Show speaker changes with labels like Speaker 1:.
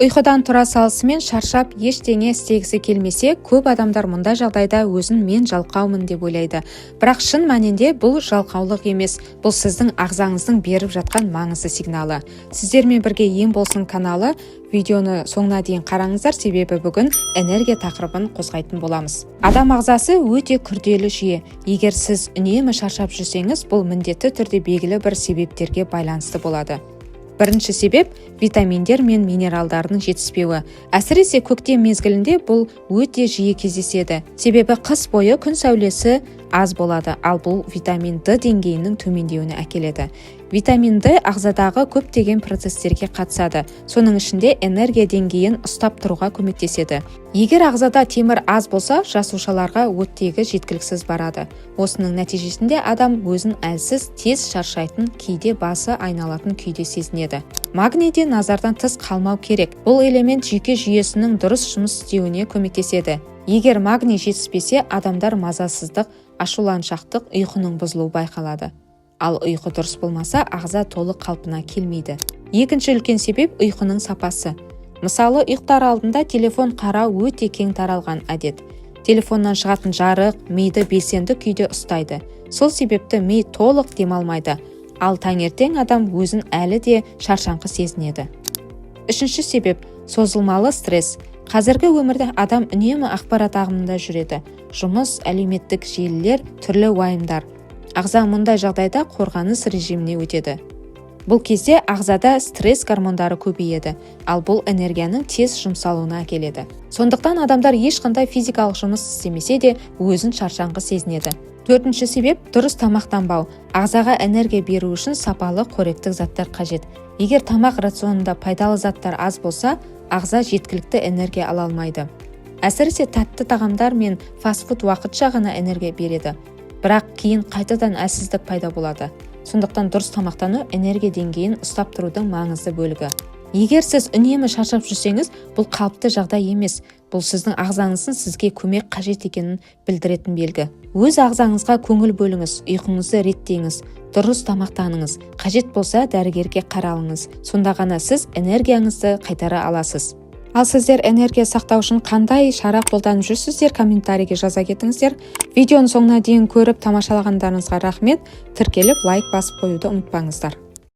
Speaker 1: Ұйқыдан тұра салысымен шаршап, ештеңе істегісі келмесе, көп адамдар мұндай жағдайда өзін «мен жалқаумын» деп ойлайды. Бірақ шын мәнінде бұл жалқаулық емес, бұл сіздің ағзаңыздың беріп жатқан маңызды сигналы. Сіздермен бірге «Ем болсын» каналы. Видеоны соңына дейін қараңыздар, себебі бүгін энергия тақырыбын қозғайтын боламыз. Адам ағзасы өте күрделі жүйе. Егер сіз үнемі шаршап жүрсеңіз, бұл міндетті түрде белгілі бір себептерге байланысты болады. Бірінші себеп – витаминдер мен минералдардың жетіспеуі. Әсіресе көктем мезгілінде бұл өте жиі кездеседі, себебі қыс бойы күн сәулесі аз болады, ал бұл витамин Д деңгейінің төмендеуіне әкеледі. Витамин Д ағзадағы көптеген процестерге қатысады, соның ішінде энергия деңгейін ұстап тұруға көмектеседі. Егер ағзада темір аз болса, жасушаларға оттегі жеткіліксіз барады. Осының нәтижесінде адам өзін әлсіз, тез шаршайтын, кейде басы айналатын күйде сезінеді. Магний де назардан тыс қалмау керек. Бұл элемент жүйке жүйесінің дұрыс жұмыс істеуіне көмектеседі. Егер магний жетіспесе, адамдар мазасыздық, ашуланшақтық, ұйқының бұзылуы байқалады. Ал ұйқы дұрыс болмаса, ағза толық қалпына келмейді. Екінші үлкен себеп – ұйқының сапасы. Мысалы, ұйықтар алдында телефон қарау өте кең таралған әдет. Телефоннан шығатын жарық миды белсенді күйде ұстайды. Сол себепті ми толық демалмайды, ал таңертең адам өзін әлі де шаршаңқы сезінеді. Үшінші себеп – созылмалы стресс. Қазіргі өмірде адам үнемі ақпарат ағымында жүреді: жұмыс, әлеуметтік желілер, түрлі уайымдар. Ағза мұндай жағдайда қорғаныс режиміне өтеді. Бұл кезде ағзада стресс гормондары көбейеді, ал бұл энергияның тез жұмсалуына әкеледі. Сондықтан адамдар ешқандай физикалық жұмыс істемесе де, өзін шаршаңқы сезінеді. Төртінші себеп – дұрыс тамақтанбау. Ағзаға энергия беру үшін сапалы қоректік заттар қажет. Егер тамақ рационында пайдалы заттар аз болса, ағза жеткілікті энергия ала алмайды. Әсіресе тәтті тағамдар мен фастфуд уақытша ғана энергия береді, бірақ кейін қайтадан әлсіздік пайда болады. Сондықтан дұрыс тамақтану – энергия деңгейін ұстап тұрудың маңызды бөлігі. Егер сіз үнемі шаршап жүрсеңіз, бұл қалыпты жағдай емес. Бұл сіздің ағзаңыздың сізге көмек қажет екенін білдіретін белгі. Өз ағзаңызға көңіл бөліңіз, ұйқыңызды реттеңіз, дұрыс тамақтаныңыз, қажет болса, дәрігерге қаралыңыз. Сонда ғана сіз энергияңызды қайтара аласыз. Ал сіздер энергия сақтау үшін қандай шара қолданып жүрсіздер? Комментарийге жаза кетіңіздер. Видеоның соңына дейін көріп, тамашалағандарыңызға рахмет. Тіркеліп, лайк басып қоюды ұмытпаңыздар.